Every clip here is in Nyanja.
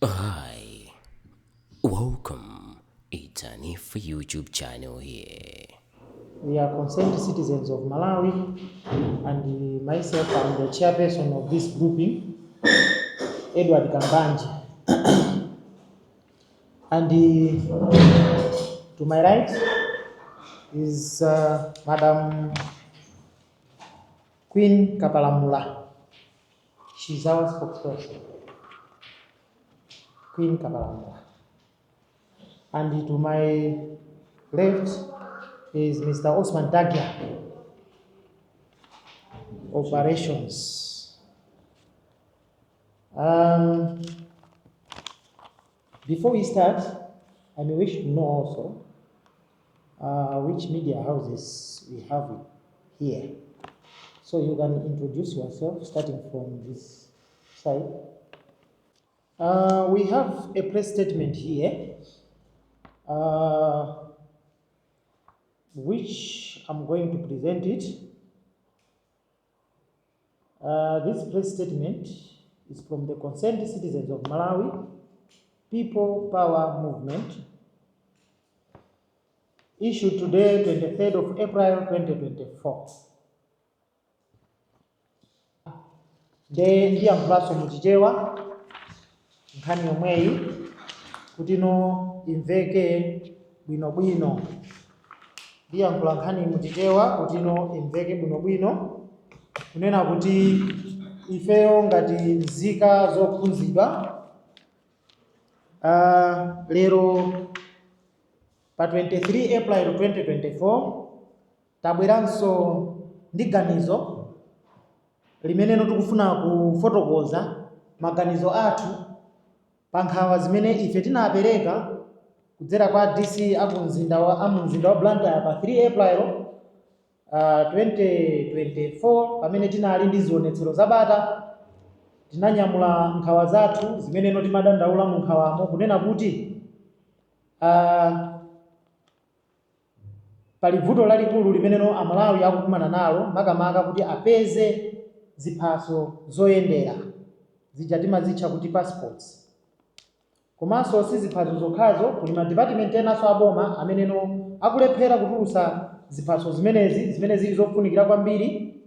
Hi, welcome. It's Anif YouTube channel here. We are concerned citizens of Malawi, and myself, I'm the chairperson of this grouping, Edward Kambanje. And to my right is Madam Queen Kapalamula. She's our spokesperson. Queen Kapalamula. And to my left is Mr. Osman Dagia, operations. Before we start, I may wish to know also which media houses we have here. So you can introduce yourself starting from this side. We have a press statement here, which I'm going to present it. This press statement is from the Concerned Citizens of Malawi People Power Movement, issued today, 23rd of April 2024. Nde ndiyankhulanso muchichewa nkhani yomweyi kuti no imveke bwinobwino. Ndiyankhula nkhani muchichewa kuti no imveke bwinobwino, kunena kuti ifeyo ngati nzika zokhudzidwa, lero pa 23 April 2024 tabweranso ndi ganizo limeneno tikufuna kufotokoza maganizo athu pa nkhawa zimene ife tinapereka kudzera kwa DC amu mzinda wa Blantyre pa 3 April 2024, pamene tinali ndi zionetsero zabata. Tinanyamula nkhawa zathu zimeneno timadandaula mu nkhawamo kunena kuti pali vuto lalikulu limeneno Amalawi akukumana nalo, makamaka kuti apeze ziphaso zoyendera zija timazitcha kuti passports. Komanso si ziphaso zokhazo, kuli ma department enanso aboma ameneno akulephera kutulutsa ziphaso zimenezi zimene zili zofunikira kwambiri.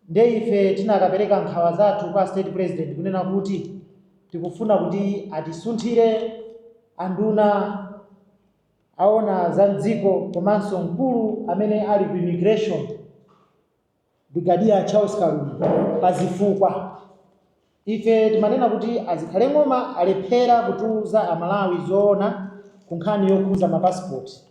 Nde ife tinakapereka nkhawa zathu kwa State President kunena kuti tikufuna kuti atisunthire anduna aona za mdziko komanso mkulu amene ali ku immigration, Brigadier Charles Kalumbi, pa zifukwa. Ife timanena kuti azikhale ng'oma alephera kutiuza Amalawi zoona ku nkhani yokhuza mapasipoti,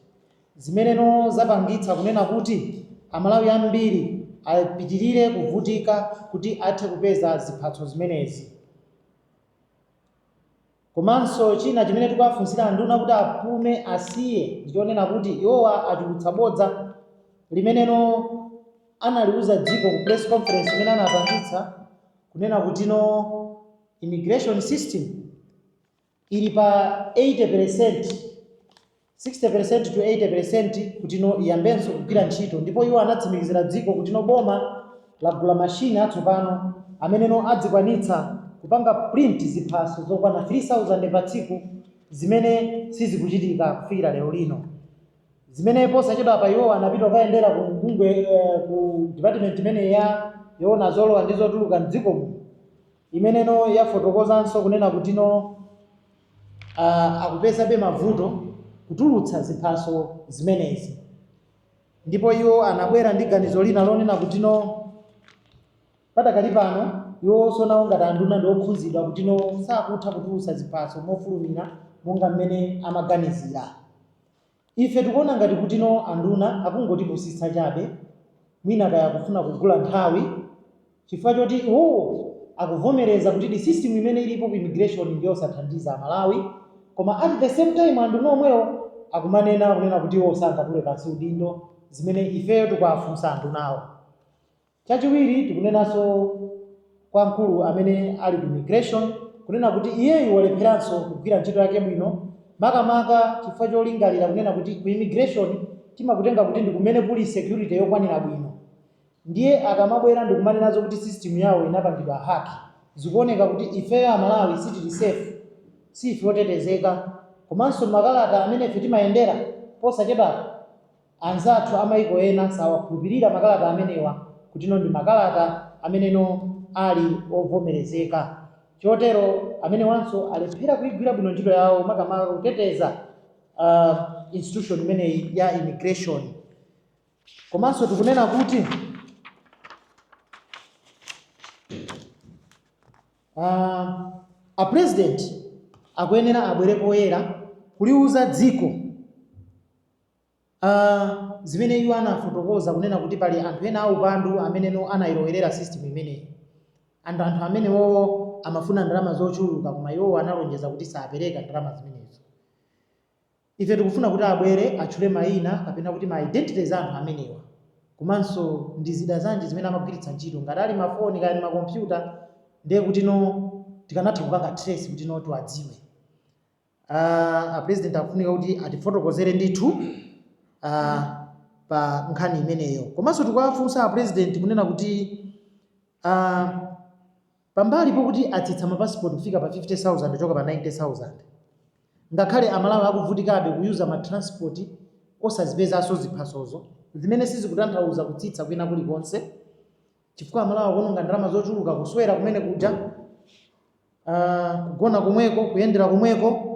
zimeneno zapangitsa kunena kuti Amalawi ambiri apitirire kuvutika kuti athe kupeza ziphaso zimenezi. Komanso china chimene tikuwafunsira anduna kuti apume, asiye, ndichonena kuti iwowa achulutsa bodza limeneno analiuza dziko ku press conference imene anapangitsa, kunena kuti no, immigration system ili pa 80%, 60% to 80% kuti no iyambenso kugwira ntchito. Ndipo iwo anatsimikizira dziko kuti no, boma lagula mashini atsopano ameneno adzikwanitsa kupanga print ziphaso zokwana 3000 pa tsiku, zimene sizikuchitika kufikira lero lino. Zimene posachedwa pa iwo anapita kukayendera ku bungwe, ku department imene ya yoona zolowa ndi zotuluka mdziko muno, imeneno yafotokozanso kunena kuti no, akupezabe mavuto kutulutsa ziphaso zimenezi. Ndipo iwo anabwera ndi ganizo lina lonena kuti no, padakali pano iwonso nawo ngati anduna ndi okhudzidwa kuti no, sakutha kutulutsa ziphaso mofulumira monga mmene amaganizira. Ife tikuona ngati kuti no, anduna akungotipusitsa chabe, mwina kaya kufuna kugula nthawi, chifukwa choti iwowo akuvomereza kuti the system imene ilipo ku immigration ndiyosathandiza Amalawi, koma at the same time anduna omwewo akumanena kunena kuti iwo sangatule pansi udindo, zimene ifeyo tikuwafunsa andunawo. Chachiwiri, tikunenanso kwa mkulu amene ali ku immigration kunena kuti iyeyu walepheranso kugwira ntchito yake bwino, makamaka chifukwa cholingalira kunena kuti ku immigration timakutenga kuti ndi kumene kuli security yokwanira bwino. Ndiye akamabwera ndikumanenazo kuti system yawo inapangidwa hack, zikuoneka kuti ifeyo Amalawi sitili safe. Sife otetezeka, komanso makalata amene ife timayendera posachedwapa, anzathu amayiko ena sawakhulupirira makalata amenewa kutino ndi makalata ameneno ali ovomerezeka. Chotero amenewanso alephera kuyigwira bwino ntchito yawo, makamaka kuteteza institution imeneyi ya immigration. Komanso tikunena kuti a president akuyenera abwere poyera kuliuza dziko zimene iwo anafotokoza kunena kuti pali anthu ena aupandu ameneno anayilowerera system imeneyi, and anthu amenewowo amafuna ndalama zochuluka, koma iwowo analonjeza kuti sapereka ndalama zimenezo. Ife tikufuna kuti abwere atchule mayina kapena kuti ma identities a anthu amenewa, komanso ndi zida zanji zimene amagwiritsa ntchito, ngati ali mafoni kaya ndi makompyuta, ndiye kuti no tikanatha kupanga trace kuti no tiwadziwe. A president akufunika kuti atifotokozere ndithu pa nkhani imeneyo. Komanso tikuwafunsa a president kunena kuti pambali pokuti atsitsa mapasipoti kufika pa 50,000 kuchoka pa 90,000, ngakhale Amalawi akuvutikabe kuyuza ma transport osazipezanso ziphasozo, zimene sizikutanthauza kutsitsa kwina kulikonse, chifukwa Amalawi akuononga ndalama zochuluka kuswera kumene kuja, kugona komweko, kuyendera komweko.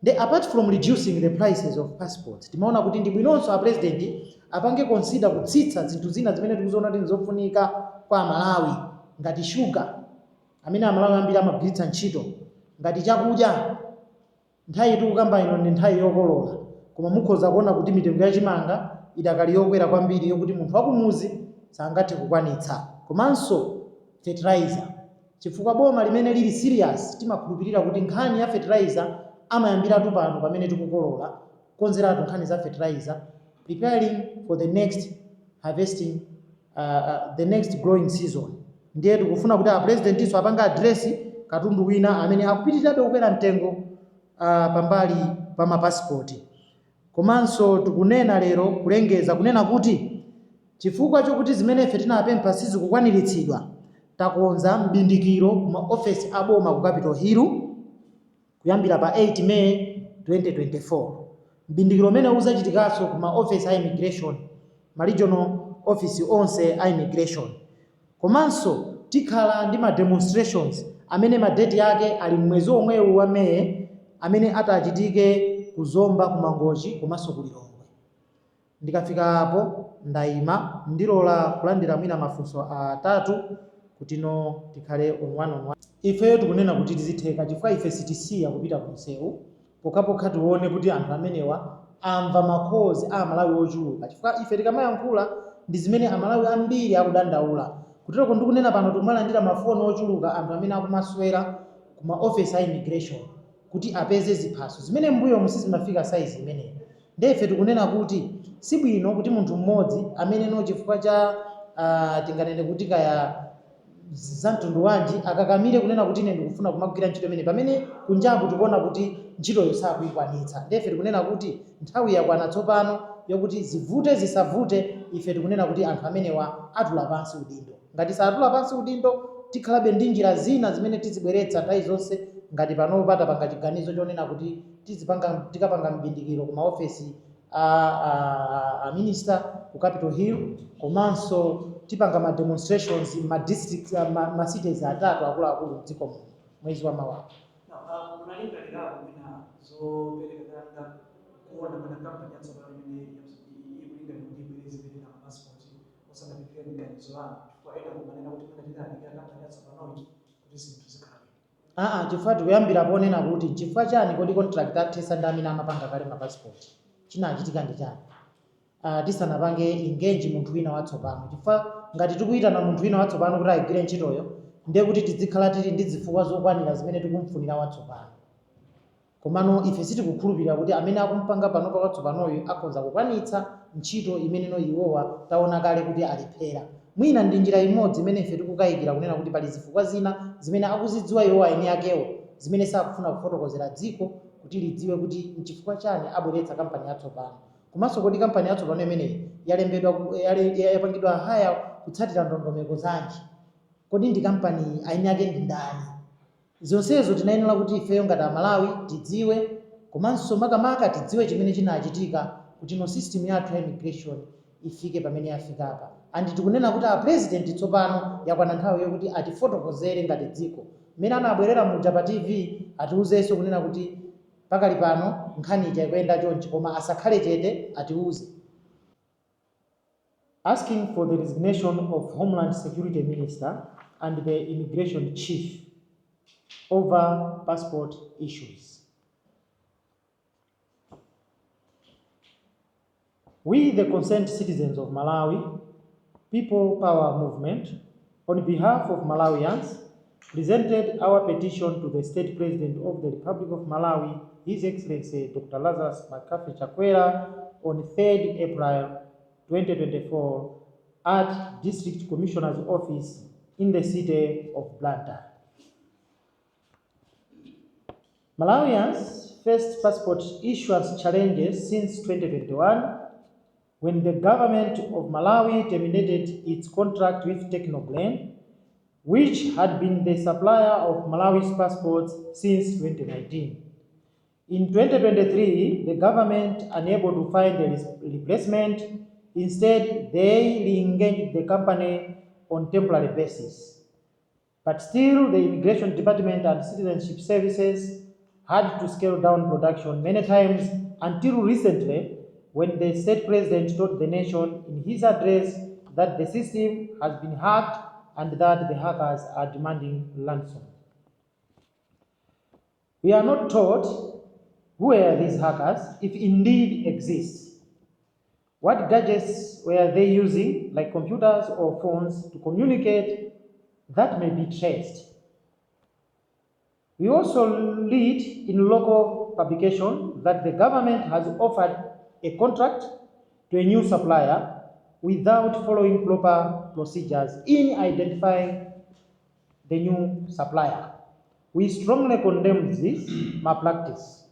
Nde apart from reducing the prices of passports, timaona kuti ndi bwinonso a president apange consider kutsitsa zinthu zina zimene tikuziona kuti ndizofunika kwa Amalawi, ngati sugar amene Amalawi ambiri amagwiritsa ntchito, ngati chakudya. Nthawi tikukamba ino ndi nthawi yokolola, koma mukhoza kuona kuti mitengo ya chimanga idakali yokwera kwambiri yokuti munthu wakumuzi sangathe kukwanitsa. Komanso fertilizer, chifukwa boma limene lili serious timakhulupirira kuti nkhani ya fertilizer amayambiratu pano pamene tikukolola, kukonzeratu nkhani za fertilizer, preparing for the next harvesting, the next growing season. Ndiye tikufuna kuti a presidentinso apange address katundu wina amene akupitirirabe kukwera mtengo pambali pa mapasipoti. Komanso tikunena lero, kulengeza kunena kuti chifukwa chokuti zimene ife tinapempha sizikukwaniritsidwa, takonza m'bindikiro ku maofesi a boma ku Capital Hill kuyambira pa 8 May 2024. M'bindikiro umenewu uzachitikanso ku ma ofesi a immigration, ma regional office onse a immigration. Komanso tikhala ndi ma demonstrations amene ma date ake ali m'mwezi omwewu wa May, amene atachitike ku Zomba, ku Mangochi komanso ku Lilongwe. Ndikafika apo ndaima, ndilola kulandira mwina mafunso atatu kutino tikhale on one on one. Ifeyo tikunena kuti tizitheka chifukwa ife sitisiya kupita kumsewu pokhapokha tione kuti anthu amenewa amva ma calls a Amalawi ochuluka, chifukwa ife tikamayankhula ndi zimene Amalawi ambiri akudandaula. Kuteroko ndikunena pano tikumalandira mafoni ochuluka, anthu amene akumaswera ku ma office a immigration kuti apeze ziphaso zimene m'mbuyomu sizimafika size imeneyi. Ndiye ife tikunena kuti sibwino kuti munthu mmodzi ameneno chifukwa cha tinganene kuti kaya za mtundu wanji akakamire kunena kuti ine ndikufuna kumagwira ntchito imene, pamene kunjaku tikuona kuti ntchitoyo sakuyikwanitsa. Ndiye ife tikunena kuti nthawi yakwana tsopano yokuti zivute zisavute, ife tikunena kuti anthu amenewa atula pansi udindo. Ngati satula pansi udindo, tikhalabe ndi njira zina zimene tizibweretsa nthawi zonse, ngati panopa tapanga chiganizo chonena kuti tizipanga tikapanga m'bindikiro ku maofesi a minister ku Capital Hill, komanso tipanga ma demonstrations ma districts, ma cities atatu akuluakulu mdziko muno mwezi wa mawa. Now, munalingalirapo mwina zopereka kanga kuona mwina kampani yatsopano imene ikulingalira kuti ibwere izipereka mapasipoti musanapitire ndi ganizo lanu, chifukwa ena kumanena kuti mwina tinayamikira kampani yatsopanoyi kuti zinthu zikhala bwino? Aa, chifukwa tikuyambira ponena kuti nchifukwa chani kodi contract athesa ndi amene amapanga kale ma passport? Chinachitika ndi chani tisanapange engage munthu wina watsopano? Chifukwa ngati tikuyitana munthu wina watsopano kuti ayigwire ntchitoyo, ndiye kuti tidzikhala tili ndi zifukwa zokwanira zimene tikumfunira watsopano. Komano ife sitikukhulupirira kuti amene akumpanga panopa watsopanoyu akhonza kukwanitsa ntchito imeneno iwowa taona kale kuti alephera. Mwina ndi njira imodzi imene ife tikukayikira kunena kuti pali zifukwa zina zimene akuzidziwa iwowa eni akewo zimene sakufuna kufotokozera dziko kuti lidziwe kuti nchifukwa chani abweretsa kampani yatsopano. Komanso kodi kampani yatsopano imeneyi yalembedwa, yapangidwa hire kutsatira ndondomeko zanji? Kodi ndi kampani eni ake ndi ndani? Zonsezo tinayenera kuti ifeyo ngati Amalawi tidziwe, komanso makamaka tidziwe chimene chinachitika kuti no system yathu ya immigration ifike pamene yafika apa. And tikunena kuti a president tsopano yakwana nthawi yokuti atifotokozere ngati dziko mmene anabwerera muja pa TV, atiuzenso kunena kuti pakali pano nkhani ija ikuyenda chonchi, koma asakhale chete, atiuze. Asking for the resignation of Homeland Security Minister and the Immigration Chief over passport issues. We, the concerned citizens of Malawi, People Power Movement, on behalf of Malawians, presented our petition to the State President of the Republic of Malawi, His Excellency Dr. Lazarus McCarthy Chakwera, on 3rd April 2024 at District Commissioner's Office in the city of Blantyre. Malawians faced passport issuance challenges since 2021, when the government of Malawi terminated its contract with Technoglen, which had been the supplier of Malawi's passports since 2019. In 2023, the government, unable to find a replacement, instead they re-engaged the company on temporary basis. But still, the Immigration Department and Citizenship Services had to scale down production many times until recently, when the state president told the nation in his address that the system has been hacked and that the hackers are demanding ransom. We are not told who were these hackers, if indeed exist. What gadgets were they using, like computers or phones, to communicate that may be traced. We also read in local publication that the government has offered a contract to a new supplier without following proper procedures in identifying the new supplier. We strongly condemn this malpractice.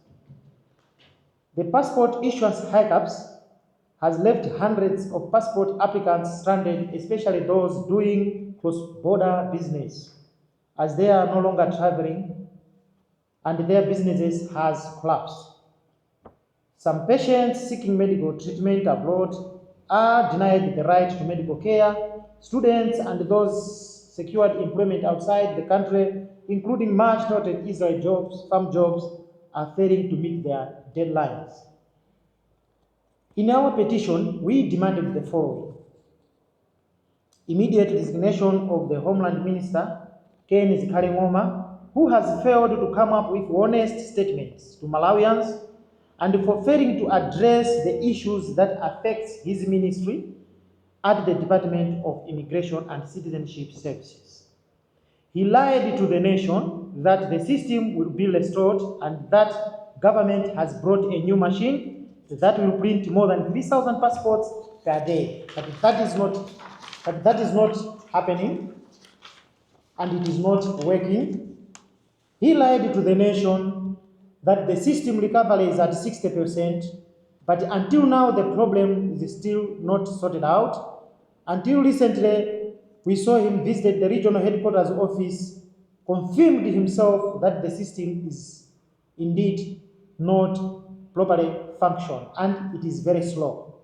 The passport issuance hiccups has left hundreds of passport applicants stranded, especially those doing cross-border business, as they are no longer traveling and their businesses has collapsed. Some patients seeking medical treatment abroad are denied the right to medical care. Students and those secured employment outside the country, including much noted Israel jobs, farm jobs, are failing to meet their deadlines. In our petition, we demanded the following: immediate resignation of the Homeland Minister, Ken Zikhale Ng'oma, who has failed to come up with honest statements to Malawians and for failing to address the issues that affects his ministry at the Department of Immigration and Citizenship Services. He lied to the nation that the system will be restored and that government has brought a new machine that will print more than 3,000 passports per day. But that is not happening and it is not working. He lied to the nation that the system recovery is at 60%, but until now the problem is still not sorted out. Until recently, we saw him visit the regional headquarters office, confirmed himself that the system is indeed not properly function and it is very slow.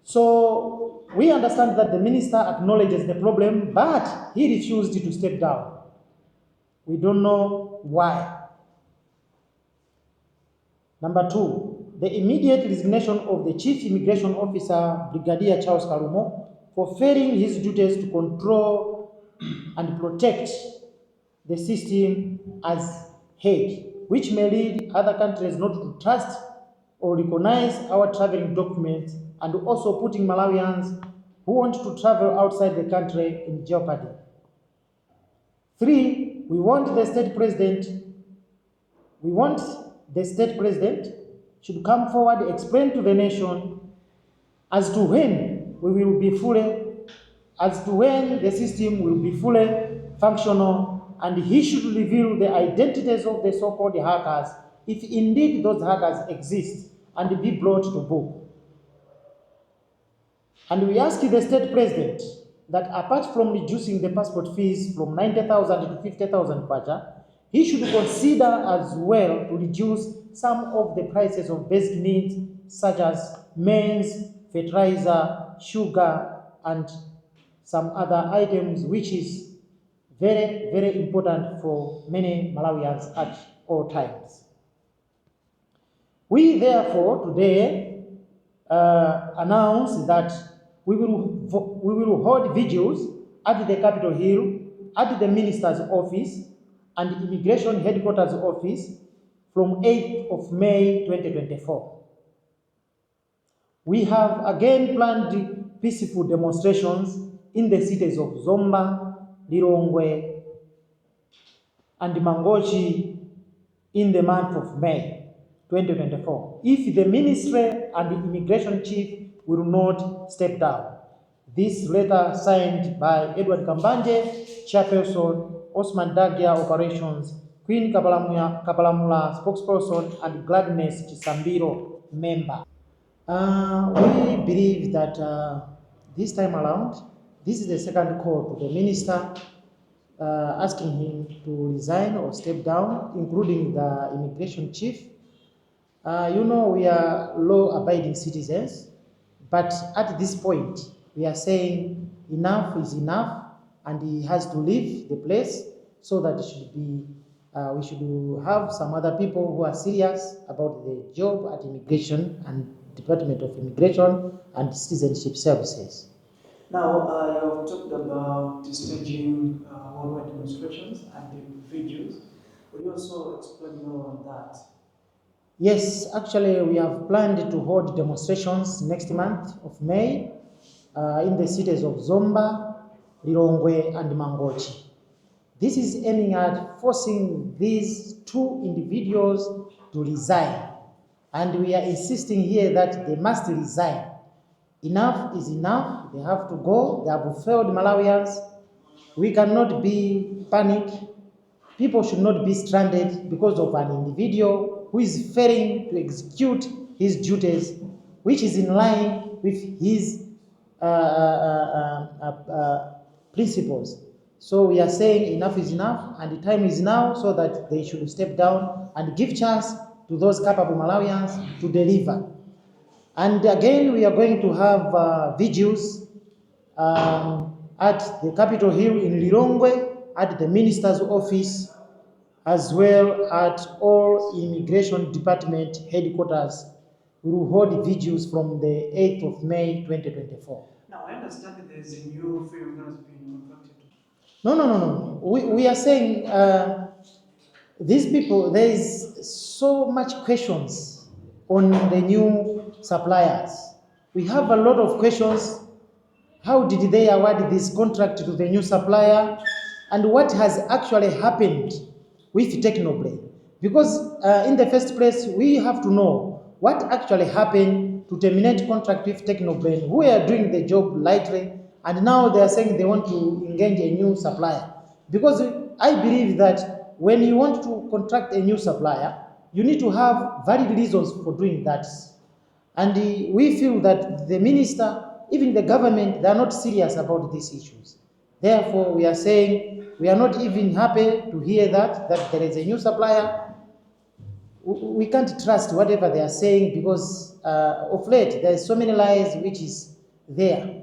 So we understand that the minister acknowledges the problem, but he refused to step down. We don't know why. Number two, the immediate resignation of the Chief Immigration Officer, Brigadier Charles Kalumo, for failing his duties to control and protect the system as head, which may lead other countries not to trust or recognize our traveling documents, and also putting Malawians who want to travel outside the country in jeopardy. Three, we want the state president should come forward, explain to the nation as to when we will be fully, as to when the system will be fully functional, and he should reveal the identities of the so-called hackers, if indeed those hackers exist, and be brought to book. And we ask the state president that apart from reducing the passport fees from 90,000 to 50,000 kwacha, he should consider as well to reduce some of the prices of basic needs such as maize, fertilizer, sugar, and some other items, which is very, very important for many Malawians at all times. We therefore today announce that we will hold vigils at the Capitol Hill, at the Minister's office, and Immigration Headquarters office from 8th of May 2024. We have again planned peaceful demonstrations in the cities of Zomba, Lilongwe, and Mangochi in the month of May 2024, if the ministry and the immigration chief will not step down. This letter signed by Edward Kambanje, chairperson, Osman Dagia Operations, Queen Kapalamula, Kapalamula spokesperson, and Gladness Chisambiro, member. We believe that this time around, this is the second call to the minister asking him to resign or step down, including the immigration chief. We are law-abiding citizens, but at this point, we are saying enough is enough, and he has to leave the place so that it should be, we should have some other people who are serious about the job at immigration and Department of Immigration and Citizenship Services. Now, you have talked about staging worldwide demonstrations and the vigils. Would you also explain more on that? Yes, actually, we have planned to hold demonstrations next month of May in the cities of Zomba, Lilongwe, and Mangochi. This is aiming at forcing these two individuals to resign. And we are insisting here that they must resign. Enough is enough. They have to go. They have failed Malawians. We cannot be panic. People should not be stranded because of an individual who is failing to execute his duties, which is in line with his principles. So we are saying enough is enough and the time is now, so that they should step down and give chance to those capable Malawians to deliver. And again, we are going to have vigils at the Capitol Hill in Lilongwe, at the minister's office, as well at all immigration department headquarters. We will hold vigils from the 8th of May 2024. Now, I understand that there's a new firm that has been contracted. No. We are saying these people, there is so much questions on the new suppliers. We have a lot of questions. How did they award this contract to the new supplier? And what has actually happened with Technobrain? Because in the first place, we have to know what actually happened to terminate contract with Technobrain, who are doing the job lightly, and now they are saying they want to engage a new supplier. Because I believe that when you want to contract a new supplier, you need to have valid reasons for doing that. And we feel that the minister, even the government, they are not serious about these issues. Therefore, we are saying we are not even happy to hear that there is a new supplier. We can't trust whatever they are saying because of late there is so many lies which is there.